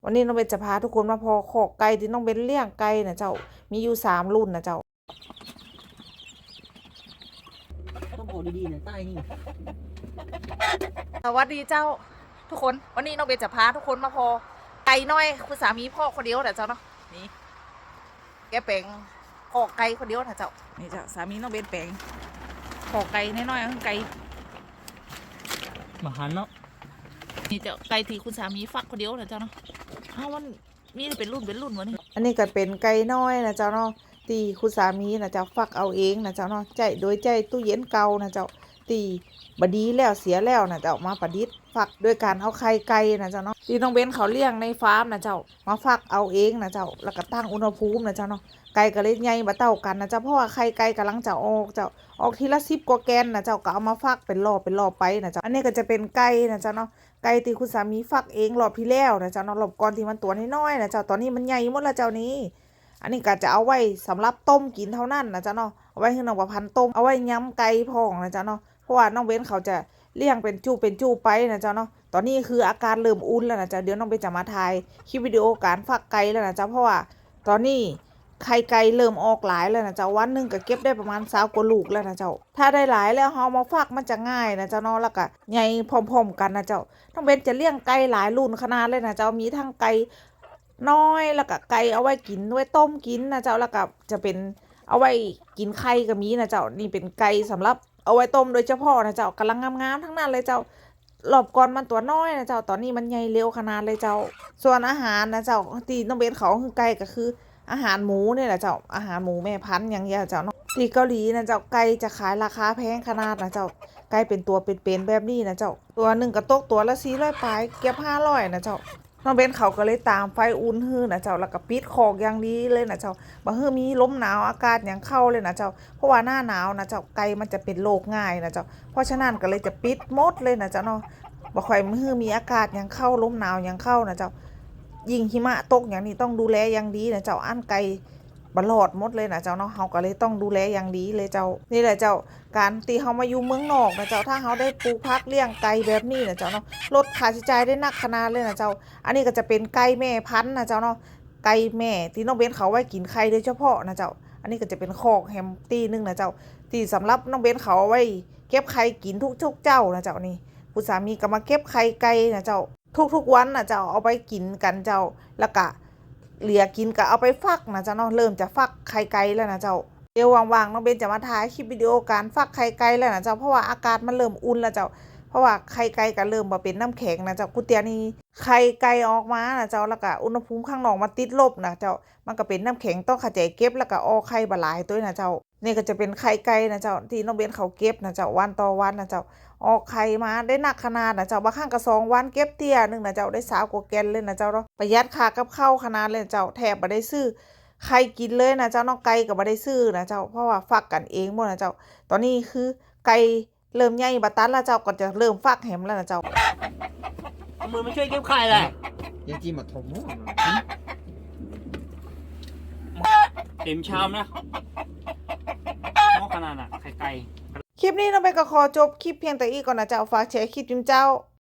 ວັນນີ້ນ້ອງເບັນຈະພາທຸກຄົນມາພໍ້ຄອກໄກ່ທີ່ນ້ອງເບັນລ້ຽງໄກ່ນະເຈົ້າ ມີຢູ່ສາມລຸ້ນນະເຈົ້າ. ຕ້ອງເອົາດີໆນະ ໃຕ້ນີ້. ສະຫວັດດີເຈົ້າທຸກຄົນ, ວັນນີ້ນ້ອງເບັນຈະພາທຸກຄົນມາພໍ້ໄກ່ນ້ອຍ ຄຸນສາມີພໍ້ຄົນດຽວນະເຈົ້າເນາະ. ນີ້ ແກແປງຄໍໄກ່ຄົນດຽວນະເຈົ້າ. ນີ້ເຈົ້າ ສາມີນ້ອງເບັນແປງຄໍໄກ່ນ້ອຍໆ ເອົາໄກ່ມາຫັນເນາະ. ນີ້ເຈົ້າ ໄກ່ທີ່ຄຸນສາມີຟັກຄົນດຽວນະເຈົ້າເນາະ. ເຮົາມັນມີເປັນລຸ້ນເປັນລຸ້ນວະນີ້. ອັນນີ້ກໍເປັນໄກ່ນ້ອຍນະເຈົ້າເນາະ ທີ່ຄຸນສາມີນະເຈົ້າຟັກເອົາເອງນະເຈົ້າເນາະ, ໃຊ້ໂດຍໃຊ້ຕູ້ເຢັນເກົ່ານະເຈົ້າ ທີ່ບໍ່ດີແລ້ວເສຍແລ້ວນະເຈົ້າ ມາປະດິດຟັກໂດຍການເອົາໄຂ່ໄກ່ນະເຈົ້າເນາະ ທີ່ນ້ອງເບັນເຂົາລ້ຽງໃນຟາມນະເຈົ້າ ມາຟັກເອົາເອງນະເຈົ້າ ແລ້ວກໍຕັ້ງອຸນຫະພູມນະເຈົ້າເນາະ. ໄກ່ກໍເລີຍໃຫຍ່ບໍ່ເທົ່າກັນນະເຈົ້າ ເພາະວ່າໄຂ່ໄກ່ກຳລັງຈະອອກເຈົ້າ ອອກທີລະສິບກວ່າແກ່ນນະເຈົ້າ ກໍເອົາມາຟັກເປັນລອບເປັນລອບໄປນະເຈົ້າ. ອັນນີ້ກໍຈະເປັນໄກ່ນະເຈົ້າເນາະ ໄກ່ທີ່ຄຸນສາມີຟັກເອງລອບທີ່ແລ້ວນະເຈົ້າເນາະ ລອບກ່ອນທີ່ມັນຕົວນ້ອຍໆນະເຈົ້າ. ຕອນນີ້ມັນໃຫຍ່ໝົດແລ້ວເຈົ້ານີ້. ອັນນີ້ກໍຈະເອົາໄວ້ສຳລັບຕົ້ມກິນເທົ່ານັ້ນນະເຈົ້າເນາະ ເອົາໄວ້ໃຫ້ນ້ອງປະພັນຕົ້ມ ເອົາໄວ້ຍຳໄກ່ພ້ອມນະເຈົ້າເນາະ ເພາະວ່ານ້ອງເບັນເຂົາຈະລ້ຽງເປັນຈຸເປັນຈຸໄປນະເຈົ້າເນາະ. ຕອນນີ້ຄືອາກາດເລີ່ມອຸ່ນແລ້ວນະເຈົ້າ ດຽວນ້ອງເບັນຈະມາຖ່າຍຄລິບວິດີໂອການຟັກໄກ່ແລ້ວນະເຈົ້າ ເພາະວ່າຕອນນີ້ໄຂ່ໄກ່ເລີ່ມອອກຫຼາຍແລ້ວນະເຈົ້າ ວັນໜຶ່ງກໍເກັບໄດ້ປະມານຊາວກວ່າລູກແລ້ວນະເຈົ້າ. ຖ້າໄດ້ຫຼາຍແລ້ວເຮົາເອົາມາຟັກມັນຈະງ່າຍນະເຈົ້າເນາະ ແລ້ວກໍໃຫຍ່ພ້ອມໆກັນນະເຈົ້າ. ນ້ອງເບັນຈະລ້ຽງໄກ່ຫຼາຍລຸ້ນຂະໜາດເລີຍນະເຈົ້າ ມີທັງໄກ່ນ້ອຍ ແລ້ວກໍໄກ່ເອົາໄວ້ກິນ ໄວ້ຕົ້ມກິນນະເຈົ້າ ແລ້ວກໍຈະເປັນເອົາໄວ້ກິນໄຂ່ກໍມີນະເຈົ້າ. ນີ້ເປັນໄກ່ສຳລັບເອົາໄວ້ຕົ້ມໂດຍສະເພາະນະເຈົ້າ ກຳລັງງາມໆທັງນັ້ນເລີຍເຈົ້າ. ລອບກ່ອນມັນຕົວນ້ອຍນະເຈົ້າ ຕອນນີ້ມັນໃຫຍ່ເລັວຂະໜາດເລີຍເຈົ້າ. ສ່ວນອາຫານນະເຈົ້າ ທີ່ນ້ອງເບັນເຂົາໃຫ້ໄກ່ກໍຄືອາຫານໝູນີ້ແຫຼະເຈົ້າ ອາຫານໝູແມ່ພັນຫຍັງເຈົ້າເນາະ. ທີ່ເກົາຫຼີນະເຈົ້າ ໄກ່ຈະຂາຍລາຄາແພງຂະໜາດນະເຈົ້າ ໄກ່ເປັນຕົວເປັນໆແບບນີ້ນະເຈົ້າ ຕົວໜຶ່ງກໍຕົກຕົວລະສີ່ຮ້ອຍປາຍ ເກືອບຫ້າຮ້ອຍນະເຈົ້າ. ນ້ອງເບັນເຂົາກໍເລີຍຕາມໄຟອຸ່ນຮືນະເຈົ້າ ແລ້ວກໍປິດຄອກຢ່າງດີເລີຍນະເຈົ້າ ບໍ່ໃຫ້ມີລົມໜາວອາກາດຫຍັງເຂົ້າເລີຍນະເຈົ້າ ເພາະວ່າໜ້າໜາວນະເຈົ້າ ໄກ່ມັນຈະເປັນໂລກງ່າຍນະເຈົ້າ. ເພາະສະນັ້ນກໍເລີຍຈະປິດໝົດເລີຍນະເຈົ້າເນາະ ບໍ່ຄ່ອຍໃຫ້ມີອາກາດຫຍັງເຂົ້າ ລົມໜາວຫຍັງເຂົ້ານະເຈົ້າ. ຍິ່ງຫິມະຕົກຫຍັງນີ້ຕ້ອງດູແລຢ່າງດີນະເຈົ້າ ອັນໄກ່ບໍ່ລອດໝົດເລີຍນະເຈົ້າເນາະ ເຮົາກໍເລີຍຕ້ອງດູແລຢ່າງດີເລີຍເຈົ້າ. ນີ້ແຫຼະເຈົ້າ ການທີ່ເຮົາມາຢູ່ເມືອງນອກນະເຈົ້າ ຖ້າເຮົາໄດ້ປູກຜັກລ້ຽງໄກ່ແບບນີ້ນະເຈົ້າເນາະ ລົດຄ່າໃຊ້ຈ່າຍໄດ້ໜັກຂະໜາດເລີຍນະເຈົ້າ. ອັນນີ້ກໍຈະເປັນໄກ່ແມ່ພັນນະເຈົ້າເນາະ ໄກ່ແມ່ທີ່ນ້ອງເບັນເຂົາໄວ້ກິນໄຂ່ໂດຍສະເພາະນະເຈົ້າ. ອັນນີ້ກໍຈະເປັນຄອກແຮມຕີໜຶ່ງນະເຈົ້າ ທີ່ສຳລັບນ້ອງເບັນເຂົາເອົາໄວ້ເກັບໄຂ່ກິນທຸກໆເຊົ້ານະເຈົ້າ. ນີ້ ຜູ້ສາມີກໍມາເກັບໄຂ່ໄກ່ນະເຈົ້າ ທຸກໆວັນນະເຈົ້າ ເອົາໄປກິນກັນເຈົ້າ ແລ້ວກະເຫຼືອກິນກໍເອົາໄປຟັກນະເຈົ້າເນາະ ເລີ່ມຈະຟັກໄຂ່ໄກ່ແລ້ວນະເຈົ້າ. ດຽວວ່າງໆນ້ອງເບັນຈະມາຖ່າຍຄລິບວິດີໂອການຟັກໄຂ່ໄກ່ແລ້ວນະເຈົ້າ ເພາະວ່າອາກາດມັນເລີ່ມອຸ່ນແລ້ວເຈົ້າ ເພາະວ່າໄຂ່ໄກ່ກໍເລີ່ມມາເປັນນ້ຳແຂງນະເຈົ້າ. ກູເຕີຍນີ້ໄຂ່ໄກ່ອອກມານະເຈົ້າ ແລ້ວກະອຸນຫະພູມຂ້າງນອກມັນຕິດລົບນະເຈົ້າ ມັນກໍເປັນນ້ຳແຂງ ຕ້ອງເຂົ້າໃຈເກັບ ແລ້ວກະອອກໄຂ່ບໍ່ຫຼາຍໂຕນະເຈົ້າ. ນີ້ກໍຈະເປັນໄຂ່ໄກ່ນະເຈົ້າ ທີ່ນ້ອງເບັນເຂົາເກັບນະເຈົ້າ ວັນຕໍ່ວັນນະເຈົ້າ ອອກໄຂ່ມາໄດ້ໜັກຂະໜາດນະເຈົ້າ. ບາງຄັ້ງກໍສອງວັນເກັບເທື່ອໜຶ່ງນະເຈົ້າ ໄດ້ຊາວກວ່າແກ່ນເລີຍນະເຈົ້າເນາະ ປະຢັດຄ່າກັບເຂົ້າຂະໜາດເລີຍນະເຈົ້າ ແທບບໍ່ໄດ້ຊື້ໄຂ່ກິນເລີຍນະເຈົ້າເນາະ ໄກ່ກໍບໍ່ໄດ້ຊື້ນະເຈົ້າ ເພາະວ່າຟັກກັນເອງໝົດນະເຈົ້າ. ຕອນນີ້ຄືໄກ່ເລີ່ມໃຫຍ່ບໍ່ຕັນແລ້ວເຈົ້າ ກໍຈະເລີ່ມຟັກແຮມແລ້ວນະເຈົ້າ. เอามือมาช่วยเก็บไข่แหละ ยังจีมาถมหัวมัน เต็มชามนะ หม้อขนาดน่ะ ไข่ไก่ ຄລິບນີ້ນ້ອງເບັນກໍຂໍຈົບຄລິບພຽງແຕ່ນີ້ກ່ອນນະເຈົ້າ. ຝາກແຊຄລິບນຳເຈົ້າ.